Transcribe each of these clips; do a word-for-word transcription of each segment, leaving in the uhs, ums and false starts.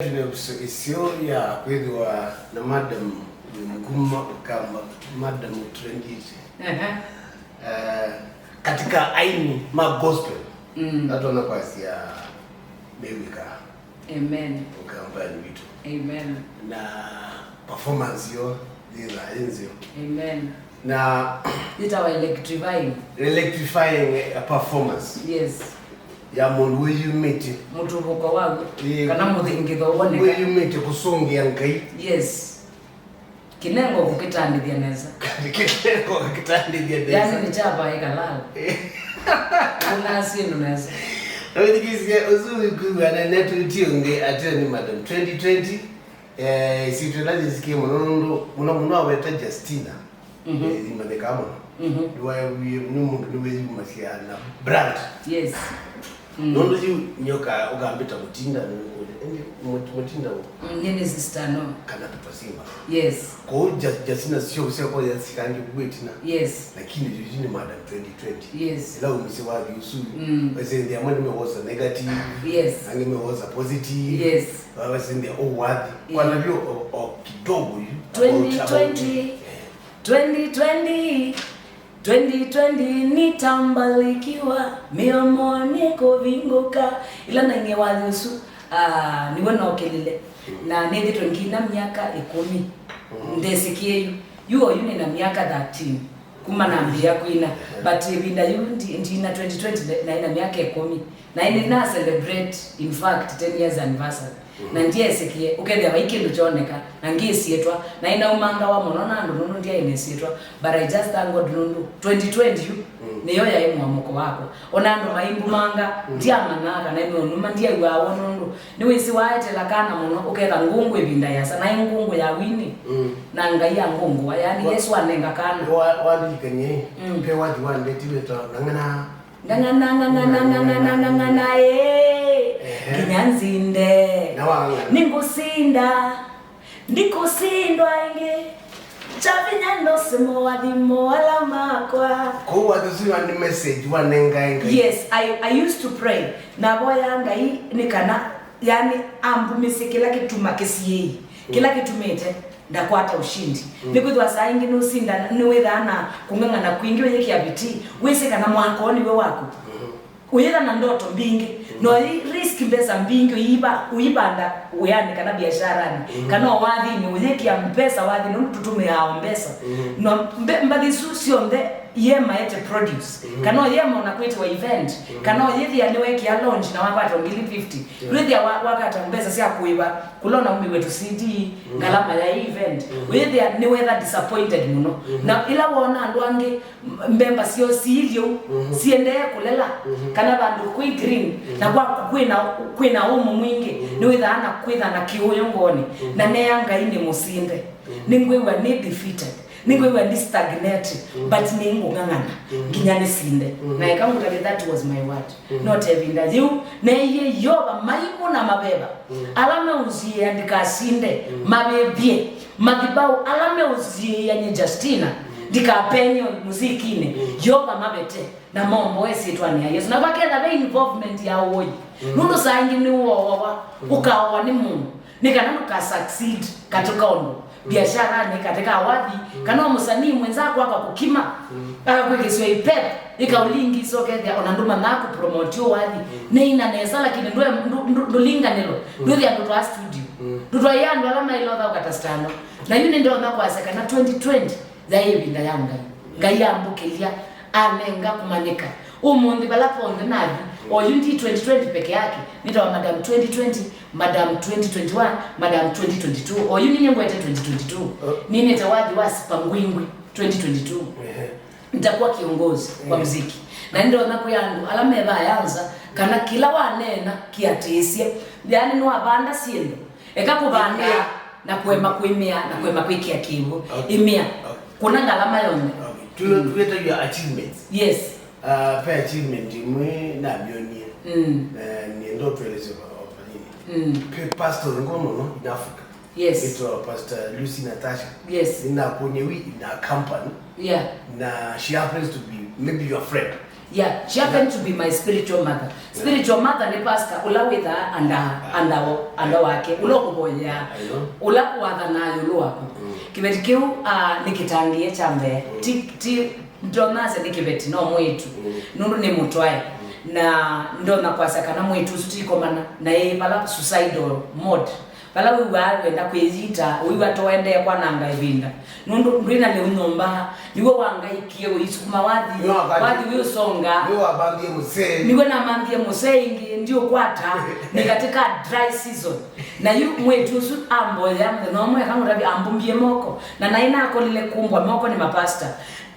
Tuna ĩsio ya kwĩthĩwa na madam nguma kama madam trendy. Ehe. Eh, katika aini ma gospel. Mm. Atona kwasia mewika. Amen. Ukambani witũ. Amen. Na performance yo thĩna ĩnzio. Amen. Na yĩtawa electrifying. Electrifying, eh, performance. Yes. Ya mũndũ wĩyumĩtye. Mũtũvũko waku. Ĩĩ. Kana mũthingitho woneka. Wĩyumĩtye kũsũngĩa Ngai. Yes. Kĩnengo kũkĩtandĩthya nesa. Kĩnengo kũkĩtandĩthya nesa. Yani nĩ chapa ĩkalala. Ũnaa syĩndũ nesa. Nawĩthikĩsye ũsu wĩkwĩw'a na netwĩtie ũngĩ atĩ nĩ madam twenty twenty. Eh, isyĩtwa ila yĩsikie mũno nũndũ mũno mũno aweta Justina. Mhm. Eh, imanyĩkaa mũno. Mhm. Nĩwaewie nĩ mũndũ nĩwĩyumasya na brand. Yes. Mm. Nũndũ yu nyoka ũkambĩta Mũtinda nũkũlya. Ĩndĩ Mũ- Mũtinda ũ? Mm, nĩ nĩ sister no. Kana Peter Simba. Yes. Kwoou Ju- Justina syo syakwa yasikange kuĩtina. Yes. Lakini yu yu nĩ madam twenty twenty. Yes. Ila umisye wathi ũsu. Mm. Wasĩnthĩa amwe nĩmewosa negative. Yes. Angĩ mewosa positive. Yes. Wasĩnthĩa ũwathi. Yeah. Kwana vyo o, o kidogo yu. About, about, twenty twenty. Eh. Twenty twenty. Twenty twenty nitambalikiwa, mĩomo nĩkũvingũka. Ĩla nainĩe wathi ũsu, ah, nĩw'o nookĩlile. Mm. Na nĩthĩtwe ngina myaka ĩkũmi. Mm. Ndesĩkie yu. Yu oyu nĩna myaka thirteen. Kuma nambĩĩa kwina. But ĩvinda yu ndi- ndina twenty twenty naĩ na myaka ĩkũmi. Na ĩndĩ na celebrate, in fact, ten years anniversary. Mhm. Na ndyeesĩkie, ũkethĩa vai kĩndũ kyoneka, na ngĩsyĩtwa, na ĩnaumangawa mũno na andũ nũndũ ndyaĩ nĩsyĩtwa, but I just thank God nũndũ twenty twenty yu, mm, nĩyo yaĩ mũamũko wakwa. Ona andũ maimbumanga, mm, ndyamanaa kana nĩũnuma, ndyaiwaa woo nũndũ nĩwĩsĩ waetela kana mũno, ũketha ngũngũ ĩvinda yasa, naĩ ngũngũ ya wini, mm, na Ngai angũngũa, yani Wa- Yesũ anenga kana. Wa- wandilikany'e, mm, ve wathi wa ndeti wĩtawa ng'ang'ana. Ng'ang'ana, ng'ang'ana, ng'ang'ana, ng'ang'ana, ee. Ehe. Nginya nzinde. Na wang'ang'ana. Nĩngũsinda. Ndikũsindwa ĩngĩ. Kya vinya ndose moathimo ala makwa. Kwoou wathi ũsu nĩ message wanengae Ngai? Yes, I, I used to pray. Navoya Ngai nĩ kana, yani, ambumĩsye kĩla kĩtuma kĩsiĩi. Kĩla kĩtumĩte ndakwata ushindi. Mm. Nĩkwĩthĩwa saa ingĩ nũsinda, nĩwĩthaa na kũng'ang'ana kwingĩ, ũyĩkĩa vitii, wĩsĩ kana mwaka ũũ nĩw'o waku. Mm-hmm. Ũyĩtha na ndoto mbingĩ, mm-hmm, no ũyĩ risk mbesa mbingĩ, ũiva, ũivanda wĩanĩ kana biasharani, mm-hmm, kana o wathinĩ, ũyĩkĩa mbesa wathinĩ, nũndũ tũtũmĩaa o mbesa. Mm-hmm. No mbe- mbathi isu syonthe iemaete produce, mm-hmm, kana ũyema ona kwĩtĩwa event, mm-hmm, kana ũyĩthĩa nĩwekĩa launch na wakwata ngili fifty. Yeah. Ndwĩthĩa wa- wakata mbesa sya kũĩva kũla ũnaumĩw'e tũ C D, mm-hmm, ngalama ya event. Mm-hmm. Wĩthĩa nĩwetha disappointed mũno. Mm-hmm. Na ĩla woona andũ angĩ, m- mbemba syoo siilye ũu, mm-hmm, siendee kũlela, mm-hmm, kana vandũ kwĩ green, mm-hmm, na kwaku kwĩna, kwĩna ũmũ mwingĩ, mm-hmm, nĩwĩthaa na kwĩtha na kĩũyũ ngoonĩ. Mm-hmm. Na neea Ngai nĩ mũsinde. Mm-hmm. Nĩngwĩw'a nĩ defeated. Nĩngwĩw'a ndi stagnate, mm, but nĩngũng'ang'ana, mm, nginya nĩsinde. Mm. Na eka ngũtavye, that was my word. Mm. Not ĩvinda yĩu, neeie Yeova maimũ na maveva, mm, ala meũnziĩĩa ndikasinde, mm, mavĩvye. Mathibau ala meũnziĩĩa nye Justina, mm, ndikapenye mũsikinĩ, mm, Yeova mavete na momboe syĩtwanĩ ya Yesũ. Na vaketha ve involvement ya ũoi, mm, nũndũ saa ingĩ nĩwooawa, mm, ũkaowa nĩ mũndũ. Nĩ kana ndũka succeed katika ũndũ, mm, biasharanĩ, katika wathi, mm, kana o mũsanii mwenzako akakũkima, mm, akakwĩkĩsya ipep, ĩkaũlingisa ũkethĩa ona ndũmanyaa kũpromote ũwathi. Mm. Nĩina nesa, lakini ndwe- ndũ- ndũ- ndũlinganĩlwe. Mm. Ndwĩthĩa ndũtwaa studio. Mm. Ndũtwaĩa andũ ala maĩle ũthaũka ta Stano. Na yu nĩndonya kwasya kana twenty twenty yaĩ ĩvinda ya Ngai. Ngai ambũkĩlya, anenga kũmanyĩka. Ũmũnthĩ vala vonthe nathi, oyu ndi twenty twenty peke yake, nĩtawa Madam twenty twenty, Madam twenty twenty-one, Madam twenty twenty-two. Oyu ninyie ngwete twenty twenty-two. Oh. Ninĩte wathi wa Sipangwingwi twenty twenty-two. Ehe. Nitakuwa kiongozi wa, ehe, muziki. Na nĩndonya kwĩa andũ ala me vaa nza kana kĩla waneena kĩatĩĩsye. Yaani nĩwavanda syĩndũ. Eka kũvanda. Ĩmĩa. Na kũema kwĩmĩa, na kũema kwĩkĩa kĩw'ũ. Okay. Ĩmĩa. Okay. Kũna ngalama yonthe. Okay. Tu- mm, tuweta your achievements. Yes. Uh, pe achievement ĩmwe namyonie. Mm. Na nienda ũtũelesye va- va- vanini. Mm. Pe pastor ngo mũno in Africa. Yes. Ĩtwa Pastor Lucy Natasha. Yes. Nĩnakuonie wi in a company. Yeah. Na she happens to be maybe your friend. Yeah, she happened to be my spiritual mother. Spiritual mother nĩ pastor ũla wĩthaa anda anda anda wake, ũla ũkũvoyea, I know. Ũla wathanaa ĩũlũ waku. Mm. Kĩveti kĩu, ah, nĩkĩtangĩĩe kya mbee. Mm. Ti ti ndonasya nĩ kĩveti, no mwĩĩtu. Mm. Nũndũ nĩ mũtwae. Mm. Na ndona kwasya kana mwĩĩtu ũsu tikomana na ĩ vala suicidal mode. Vala wĩw'aa wenda kwĩyita, ũiw'a toendee kwananga ĩvinda. Nũndũ ndwĩ na lĩu nyũmba, nĩw'o wangaikie ũisukuma wathi, nĩwambambie, wathi wĩũsonga. Nĩwambambie mũsee. Nĩw'o namambie mũsee ĩngĩ, ndiũkwata, nĩ katika dry season. Na yu mwĩĩtu ũsu amboya mũthenya ũmwe, akangũtavya, ambumbie moko, na naĩ nakolile kumbwa moko nĩ mapasta.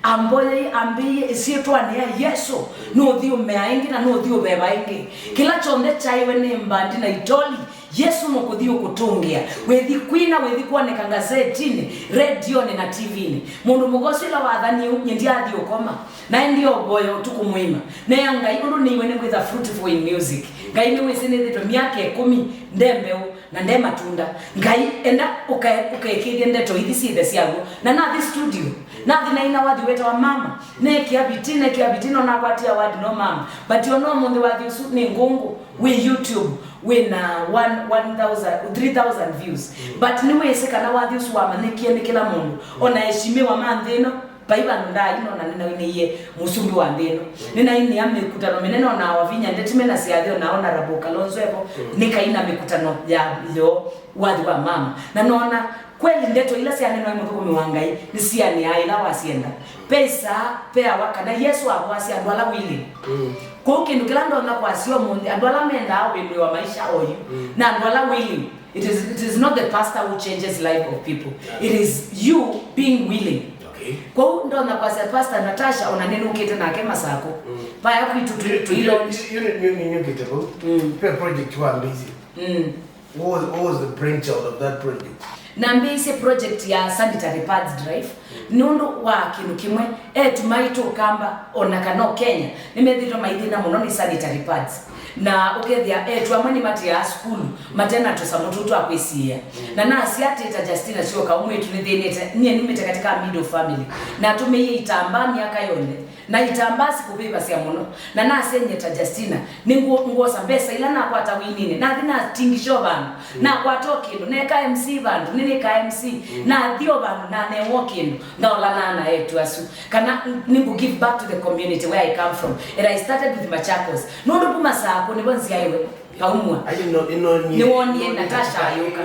Amboyei, ambĩie, ĩsyĩtwanĩ ya Yesũ, nũthi ũmea ĩngĩ na nũthi ũveva ĩngĩ. Kĩla kyonthe kyaiwe nĩ mbandi na itoli, Yesũ nũkũthi ũkũtũngĩa. Wĩthi kwina, wĩthi kwoneka ngasetinĩ, redionĩ na tivinĩ. Mũndũ mũka ũsu ĩla wathanie ũu, nye ndyathi ũkoma. Naendie ũvoya ũtukũ mũima. Nea Ngai ũndũ nĩiwe nĩkwĩtha fruitful in music. Ngai nĩwĩsĩ nĩthĩtwe myaka ĩkũmi nde mbeũ na nde matunda. Ngai, enda ũkae-, ũkaĩkĩĩthye ndeto ithi syĩthe syaw'o. Na nathi studio, nathi naina wathi wetawa Mama. Nekĩa viti, nekĩa viti, no nakwatia award no Mama. But ona ũmũnthĩ wathi ũsu nĩ ngũngũ, wĩ YouTube, wĩ na one, one thousand, three thousand views. Mm. But nĩwĩsĩ kana wathi ũsu wamanyĩkie nĩ kĩla mũndũ. Ona eshimiwa ma nthĩ ĩno, vai vandũ ndaainona nĩnainĩie mũsumbĩ wa nthĩ ĩno. Mm. Nĩnainĩa mĩkutano mĩnene ona Wavinya Ndeti me na syathĩ ona Honorable Kalonzo evo, mm, nĩkaina mĩkutano ya yo wathi wa Mama. Na nona kweli ndeto ila syanenwa nĩ mũthũkũmi wa Ngai nĩsianĩaa ĩla wasyenda. Pesa peawa kana Yesũ avoasya andũ ala willing. Mm. Kwoou kĩndũ kĩla ndonya kwasya ũmũnthĩ, andũ ala mendaa ũvĩndũĩwa maisha oyu, mm, na andũ ala willing. It is, it is not the pastor who changes life of people. Yeah. It is you being willing. Okay. Kwoou ndonya kwasya Pastor Natasha ona nĩnũkĩte nake Masakũ. Mm. Vaya kwitũ tũ-, tũilo. Yu-, yu-, yu-, yu-, yu-, nĩnyũkĩte vau. Mm. Ve project wambĩĩsye. Mm. What was, what was the brainchild of that project? Nambĩĩsye project ya sanitary pads drive, mm, nũndũ wa kĩndũ kĩmwe, eĩtu maitũ Ũkamba, ona kana o Kenya, nĩmethĩĩtwe maithĩna mũno nĩ sanitary pads. Na ũkethĩa eĩtu amwe nĩmatiaa sukulu mate na tũsamũ tũu twa kwĩsiĩĩa. Mm. Na nasya atĩ ta Justina Syoka, ũmwĩĩtu nĩthĩnĩte, nyie numĩte katika middle family. Natũmĩie itambaa myaka yonthe. Na itambaa sikũvĩvasya mũno. Na nasya nyie ta Justina, nĩngwosa mbesa ila nakwata wininĩ. Nathi natingisha o vandũ. Mm. Nakwata o kĩndũ. Neka M C vandũ. Nĩnĩka M C. Mm. Nathi o vandũ. Nanewa o kĩndũ. Ngaolanaa na eĩtu asu. Kana nĩngũ give back to the community where I come from. And I started with Machakos. Nũndũ kuma Sakũ nĩvo nzyaĩwe. Kaumwa. Ayo no, ino ni, nĩwonie ino ni Natasha ayũka.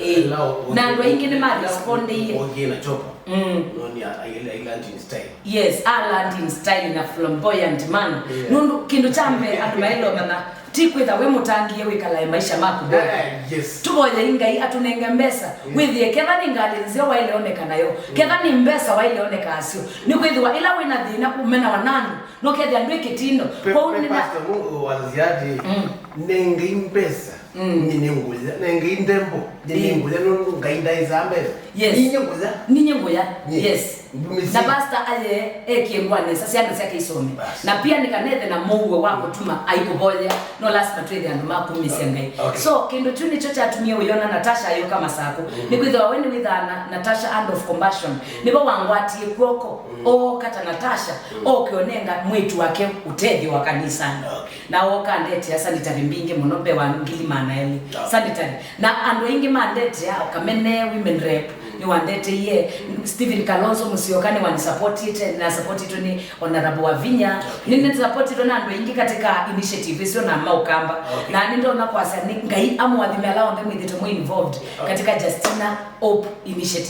Ĩ, ĩla o-, na andũ aingĩ nĩmarespondĩie. Ogie na chopa. Mm. No ni a, a, a, a land in style. Yes, a land in style na flamboyant manner. Yeah. Nũndũ kĩndũ kya mbee andũ maĩle ũmanya, ti kwĩtha wĩ mũtangĩĩe wĩkalae maisha maku boya. Eh, yes. Tũvoyei Ngai atũnenge mbesa. Mm. Wĩthĩe ketha nĩ ngalĩ nzeo waĩle oneka nayo. Mm. Ketha nĩ mbesa waĩle oneka asyo. Nĩkwĩthĩwa ĩla wĩna thĩna ũmenawa na andũ. Nokethĩa ndwĩ kĩtindo. Pe-, kwoou pe nĩna- pastor ũmwe wasya atĩĩ, mm, "Nengei mbesa, mm, nyie nĩngũya, nengei nthembo, nyie, ĩĩ, nĩngũya, nũndũ Ngai ndaĩsaa mbesa." Yes. Ninyie ngũya. Ninyie ngũya. Nyie. Yes. Ndumĩsye. Na pastor aye ekie ngwa nesa, syana syake isome. Bas. Na pia nĩkanethe na mũuo wa kũtuma aikũvoyea. No lasima twĩthe andũ ma kumĩsya Ngai. Okay. So, kĩndũ kyu nĩkyo kyatumie ũyona Natasha ayũka Masakũ. Mm. Nĩkwĩthĩwa we nĩwĩthaa na Natasha Hand of Compassion. Mm. Nĩvo wangwatie kw'oko. Mm. Ooka ta Natasha, mm, oke ũnenga mwĩĩtu wake ũtethyo wa kanisanĩ. Okay. Na ooka andetea sanitary mbingĩ mũno, mbee wa ngili maana elĩ. Okay. Sanitary. Na andũ aingĩ mandetea, Kamene, women rep, mm, nĩwandeteie, mm, Stephen Kalonzo Musyoka nĩwanisapotĩte, nasapotĩtwe nĩ Honorable Wavinya. Okay. Nĩnĩsapotĩtwe na andũ aingĩ katika initiative ĩsyo na ma Ũkamba. Okay. Na nĩndonya kwasya nĩ Ngai amũathime ala onthe mwĩthĩtwe mwĩ involved, okay, katika Justina Hope Initiative.